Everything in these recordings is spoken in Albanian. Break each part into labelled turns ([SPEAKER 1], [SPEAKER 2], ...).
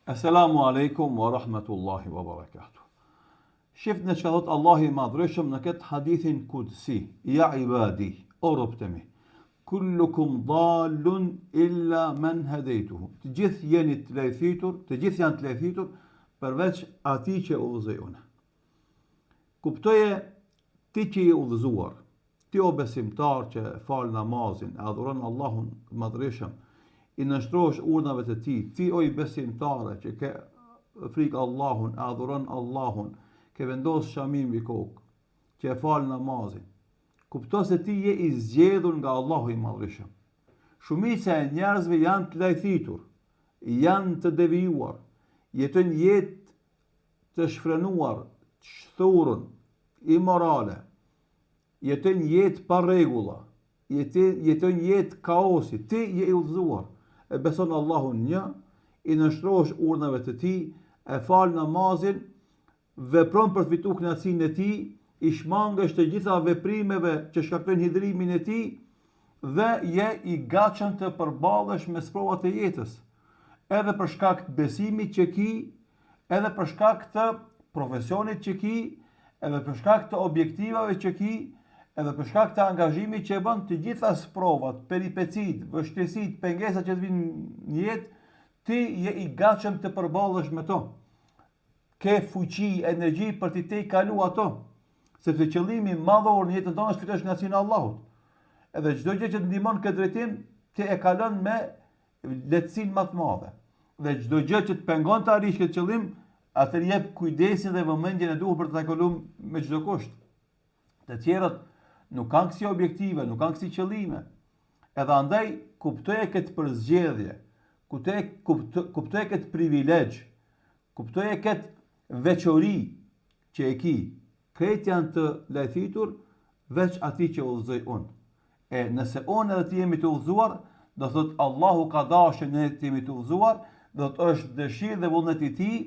[SPEAKER 1] Esselamu alejkum wa rahmetullahi wa barakatuh. Shifne çka thot Allahu i madhërishëm në këtë hadithin kudsi, ja ibadi, o robët e mi, kullukum dalun illa men hedejtuhu. Të gjithë jeni të lajthitur, të gjithë janë të lajthitur, përveç atij që udhëzoj unë. Kuptoje ti që je udhëzuar, ti o besimtar që fal namazin, e adhuron Allahun të madhërishëm, i nënshtrohesh urdhnave të tij, ti oj besimtare që ke frikë Allahun, e adhuron Allahun, ke vendos shami mbi kokë, që e fal namazin. Kupto se ti je i zgjedhur nga Allahu i madhërishëm. Shumica e njerëzve janë të lajthitur, janë të devijuar, jetojnë jetë të shfrenuar, të shthurun, imorale, jetojnë jetë pa rregulla, jetojnë jetë kaosi, ti je i udhëzuar, e beson Allahun një, i nënshtrohesh urdhnave të tij, e fal namazin, vepron për të fitu kënaqësinë e tij, i shmangesh të gjitha veprimeve që shkaktojnë hidhrimin e tij dhe je i gatshëm të përballesh me sprovat e jetës. Edhe për shkak të besimit që ki, edhe për shkak të profesionit që ki, edhe për shkak të objektivave që ki, edhe për shkak të angazhimit që e bën të gjitha sprovat, peripecitë, vështirësitë, pengesat që të vijnë në jetë, ti je i gatshëm të përballesh me to. Ke fuqi, energji për t'i tejkalu ato, sepse qëllimi madhor në jetën tonë është të fitosh kënaqësinë e Allahut. Edhe çdo gjë që të ndihmon në këtë drejtim, ti e kalon me lehtësinë më të madhe. Dhe çdo gjë që të pengon të arrish këtë qëllim, atëherë jep kujdesin dhe vëmendjen e duhur për të tejkaluar me çdo kusht. Të tjerët nuk kanë kësi objektive, nuk kanë kësi qëllime. Edhe andaj kuptoje këtë përzgjedhje, kuptoje kuptoje këtë privilegj, kuptoje këtë veçori që e ki. Krejt janë të lajthitur veç atij që udhëzoj unë. E nëse unë edhe ti jemi të udhëzuar, do thotë Allahu ka dashur ne të jemi të udhëzuar, do të është dëshirë dhe vullnet i tij,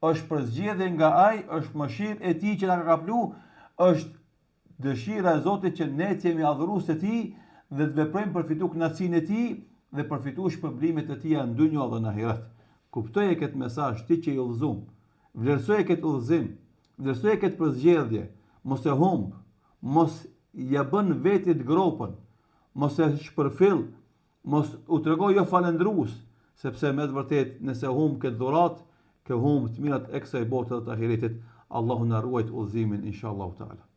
[SPEAKER 1] është përzgjedhje nga ai, është mëshirë e tij që na ka kaplu, është dëshira e Zotit që ne të jemi adhurues të tij dhe të veprojmë për fitu kënaqësinë e tij dhe për fitu shpërblimet e tija në dynja dhe në ahiret. Kuptoje këtë mesazh ti që je i udhëzum. Vlerësoje këtë udhëzim, vlerësoje këtë përzgjedhje, mos e humb, mos ja bën vetit gropën, mos e shpërfill, mos u trego jo falëndrues, sepse me të vërtetë nëse humb këtë dhuratë, ke humb të mirat e kësaj bote dhe të ahiretit. Allahu na ruajt udhëzimin inshallah taala.